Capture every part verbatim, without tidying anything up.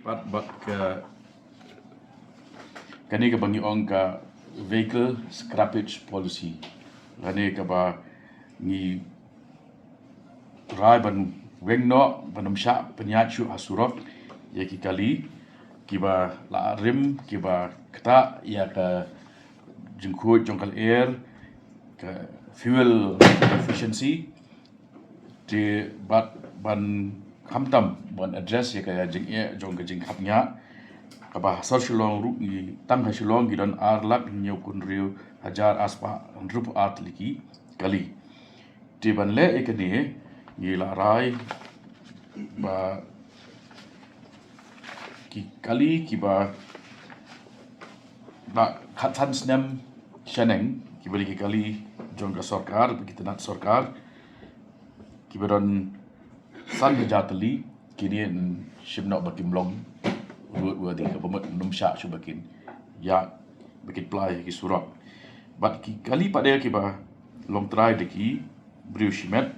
Pat, pat ka, kane kaba ngi ong ka vehicle scrappage policy. Kane kaba ngi rai ban weng noh, ban ym shah pynïaid shuh ha surok ïa ki kali kiba la rim, kiba ktah ïa ka jingkhuid jong ka lyer, ka fuel efficiency, te bad ban khamtam ban address ïa ka jingeh jong ka jingkhapngiah, kaba ha sor Shillong ruh ngi, tang ha Shillong ngi don ar lak hynñiewphew hynriew hajar arspah hynriewphew ar tylli ki kali. Te ban leh ïa kane ngi la rai ba ki kali kiba da khatsan snem shaneng, kiba dei ki kali jong ka sorkar, ki tnat sorkar, kiba don san hajar tylli, kine yn shim noh ba kim long roadworthy, kaba mut ym shah shuh ba kin ïaid, ba kin plie ha ki surok. Bad ki kali pat de kiba long trai da ki briew shimet,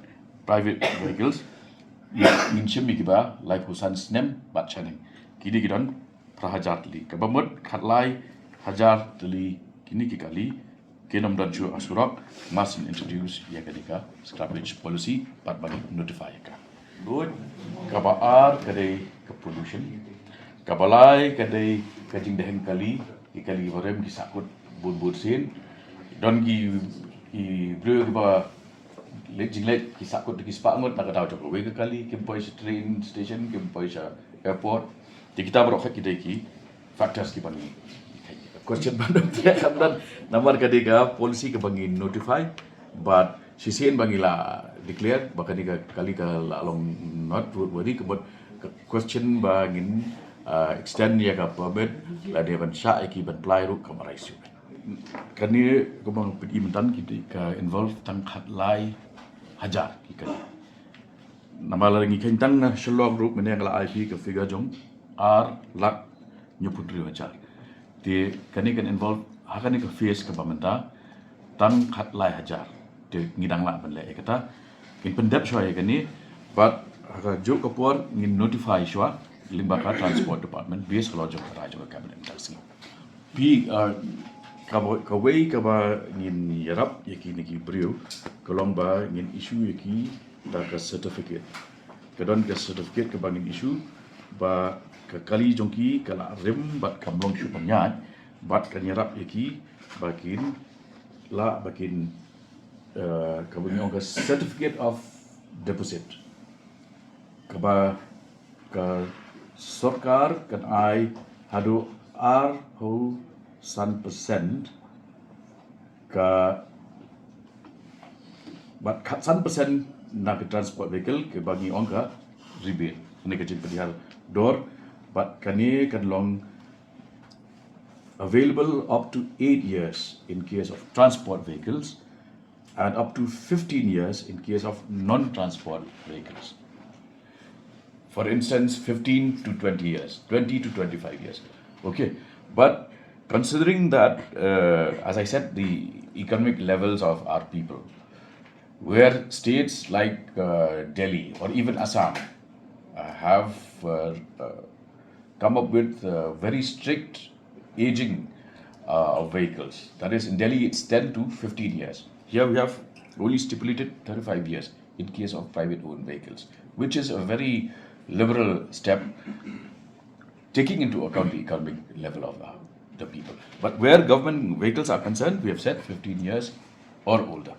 private vehicles, ngin shim ïa kiba laiphew san snem bad shaneng, kine ki don phra hajar tylli. Kaba mut khatlai hajar tylli kine ki kali kin ym don shuh ha surok, must introduce ïa kane ka scrappage policy bad ban notify ïa ka. Good. Kaba ar ka dei ka pollution. Kaba lai ka dei ka jingdheng kali, ki kali ba rem ki sahkut bun bun sien. Don ki, ki briew kiba leit jingleit ki sahkut da ki spah ngut na ka daw jong kawei ka kali, kim poi sha train station, kim poi sha airport. Te kita baroh ki dei ki factors kiba ngi, question ba dang treh kam don. Namar ka dei ka policy kaba ngi notify, but shisien ba ngi la declare ba kane ka kali ka la long not roadworthy, ka mut ka question ba ngin, uh, extend ïa ka permit lane ban shah ïa ki ban plie ruh kam arise shuh. Kane kaba ngi pyni mynta ki dei ka involve tang khatlai hajar ki kali. Namar lada ngi kheiñ tang na Shillong ruh mynne nga la ai phi ka figure jong ar lak hynñiewphew hynriew hajar. Te kane kan involve ha kane ka phase kaba mynta tang khatlai hajar. Te ngi dang lah ban leh ïa kata. Ngin pyndep shuwa ïa kane, bad ha kajuh ka por ngin notify shuwa lyngba ka Transport Department, base halor jong ka rai jong ka Cabinet mynta ka sngi. Phi, uh, kaba, kawei kaba ngin ïarap ïa kine ki briew ka long ba ngin issue ïa ki da ka certificate. Ka don ka certificate kaba ngin issue ba ka kali jong ki ka la rim bad kam long shuh pynïaid, bad kan ïarap ïa ki ba kin lah ba kin, uh, kaba ngi ong ka certificate of deposit, kaba ka sorkar kan ai haduh arphew san percent, ka, bad khatsan percent na ka transport vehicle kaba ngi ong ka rebate, kane ka jingpynhiar dor, bad kane kan long available up to eight years in case of transport vehicles and up to fifteen years in case of non-transport vehicles. For instance, fifteen to twenty years, twenty to twenty-five years. Okay, but considering that, uh, as I said, the economic levels of our people, where states like, uh, Delhi or even Assam, uh, have, uh, uh, come up with, uh, very strict aging, uh, of vehicles. That is, in Delhi, it's ten to fifteen years. Here we have only stipulated thirty-five years in case of private owned vehicles, which is a very liberal step, taking into account the economic level of, uh, the people. But where government vehicles are concerned, we have said fifteen years or older.